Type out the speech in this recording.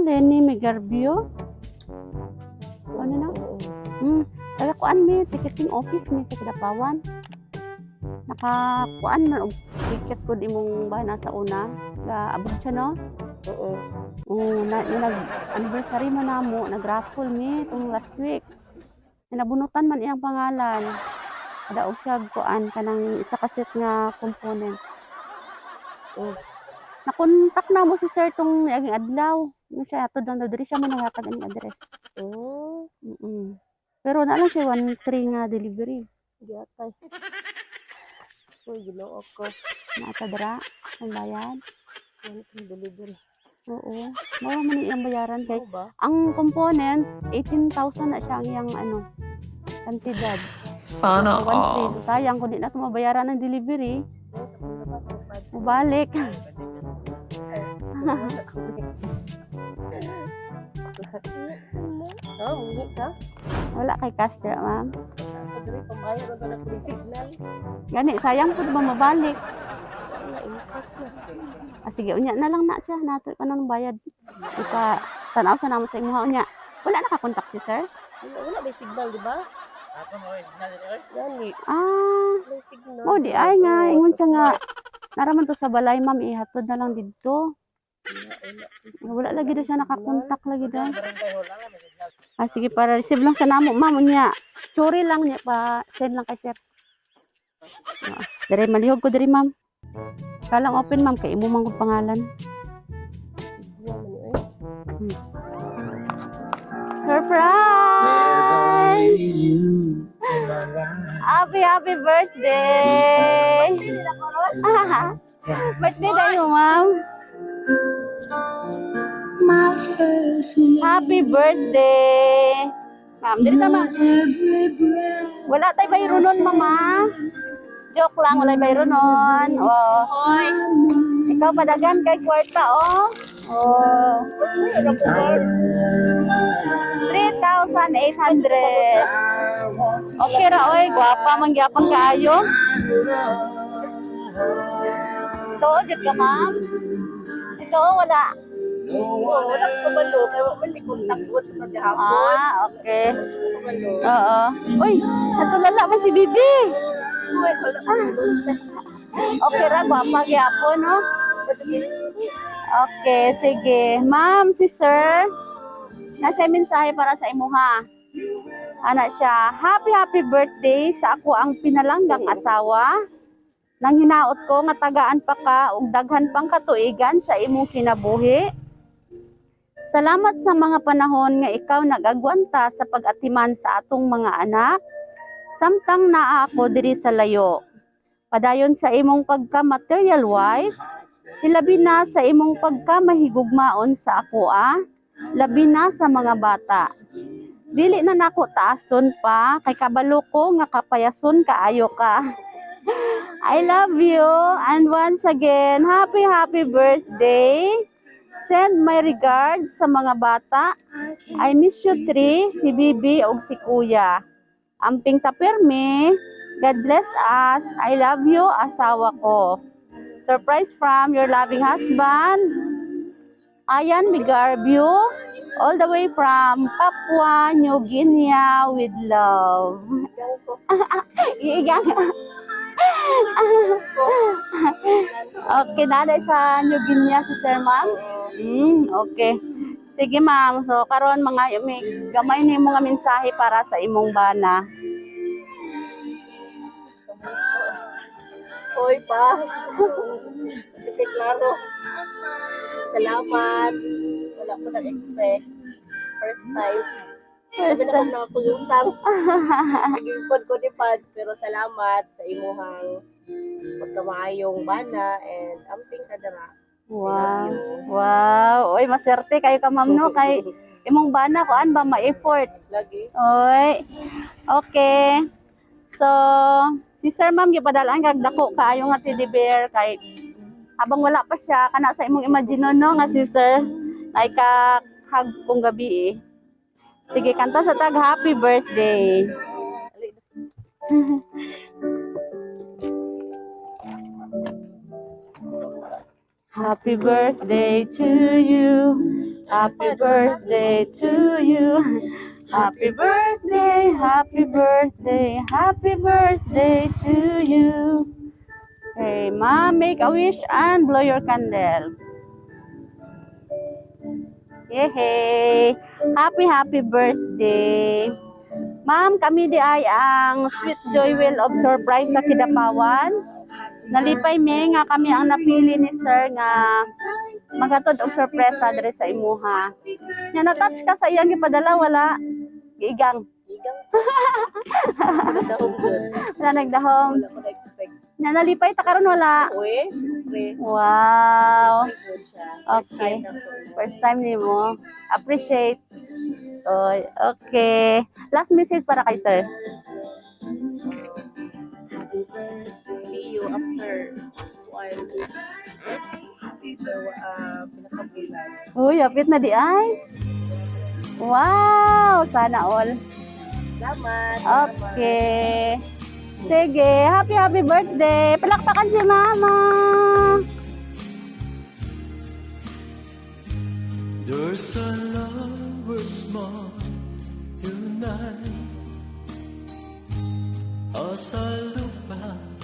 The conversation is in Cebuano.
Lenny Megarbio. Ano na? Oo. Taga kuan mi, ticketing office mi sa Kidapawan. Naka kuan man og ticket kod imong bana sa una sa abot siya, no? Oo. Oo, na, yung nag anniversary mo namo, nag-raffle mi itong last week. Nabunutan man iyang pangalan. Kadaog siya kuan kanang isa ka set nga component. Oh. Nakontak na mo si sir tong niaging adlaw. Yung siya atod lang daw diri siya man nanghatag aning address. Oh, Pero na lang siya 1.3 nga delivery. Giatay. Uy, Ginoo ko. Naata dra ang bayad. Wala kang delivery. Oo. Mao man ni iyang bayaran kay Mao ba? ang component 18,000 na siya ang iyang ano kantidad. Sana So, 1.3. all. So, sayang kung di na ito mabayaran ng delivery, mubalik. Oh, muhi ka? Wala kay cash dira, ma'am. Ako diri pamayo ra na ko signal. Gani sayang pud ba mabalik. Wala impas na. Ah, sige, unya na lang na siya. Nato pa nang bayad. Ipa tanaw sa namo sa imuha unya. Wala nakakontak si sir? Wala, wala may signal, di ba? Gani, Ah, may signal. mo di ay nga Oo, ingon sa siya nga Smart. naraman to sa balay, ma'am, ihatod na lang didto. Wala, wala. Wala lagi daw siya Signal. nakakontak lagi daw. Ah, sige, para receive lang sa namo, ma'am, unya. Sorry lang niya pa send lang kay sir. Ah, dire malihog ko diri, ma'am. Kalang open, ma'am, kay imo man kong pangalan. Signal man ni, eh. Surprise! Happy, happy birthday! Birthday tayo, ma'am. Happy birthday! Ma'am, dili ta, ma'am. Wala tay bayronon, mama. Joke lang, wala bayronon. Oh. Ikaw padagan kay kwarta, oh. Oh. 3,800. Okay ra oy, gwapa man gyapon kaayo. Tuod jud ka, ma'am? Ito wala. Oo, wala ko kabalo. Kaya wa man ni contact ko sa kagahapon. Ah, okay. Kabalo. Oo. Uy, natulala man si Bibi. Uy, wala ko Okay ra, gwapa gyapon, no? Okay, sige. Ma'am, si sir, na siya mensahe para sa imuha. Ana siya, "Happy happy birthday sa ako ang pinalanggang asawa. Nang hinaot ko nga tagaan pa ka og daghan pang katuigan sa imong kinabuhi. Salamat sa mga panahon nga ikaw nag-agwanta sa pag-atiman sa atong mga anak samtang naa ako diri sa layo. Padayon sa imong pagka-material wife, hilabi na sa imong pagka mahigugmaon sa akoa, labi na sa mga bata. Dili na nako taason pa kay kabalo ko nga kapayason kaayo ka. I love you and once again, happy happy birthday. Send my regards sa mga bata. I miss you three, si Bibi ug si Kuya. Amping ta permi. God bless us. I love you, asawa ko. Surprise from your loving husband, Ayan Migarbio, all the way from Papua New Guinea with love." Iigang. Okay, nanay sa New Guinea si sir, ma'am? Okay. Sige, ma'am. So, karon mga may gamay ni mga mensahe para sa imong bana. Hoy pa. Sige, klaro. Salamat. Wala ko nag-expect. First time. First Sabi na akong napagutang. Naging ko ni Pads, pero salamat sa imuhang pagkamaayong bana and amping kadara. Wow. Wow. Oy, maswerte kayo ka, ma'am, no, kay imong bana kuan ba ma-effort. Lagi. Oy. Okay. So, si sir, ma'am, gipadalaan kag dako kaayo nga teddy bear kay habang wala pa siya kana sa imong imagine, no, nga si sir ay ka hug kung gabi eh. Sige, kanta sa tag happy birthday. Happy birthday to you. Happy birthday to you. Happy birthday, happy birthday, happy birthday to you. Okay, Ma'am, make a wish and blow your candle. Yehey! Happy, happy birthday! Ma'am, kami diay ang Sweet Joy Wheel of Surprise sa Kidapawan. Nalipay mi nga kami ang napili ni sir nga maghatod og sorpresa diri sa imuha. Nga na-touch ka sa iyang gipadala, wala? Giigang. Igang. Nagdahom dun. Wala nagdahom. Wala ko na-expect. Nga nalipay ta karon, wala? Uy, siyempre. Wow. May good siya. First time na po. First time nimo. Appreciate. Oy, okay. Last message para kay sir. See you after one. So, pinakabulan. Uy, apit na diay. Wow, sana all. Salamat. Okay. Sige, happy happy birthday. Palakpakan si Mama. There's a lover's mark tonight. As I look back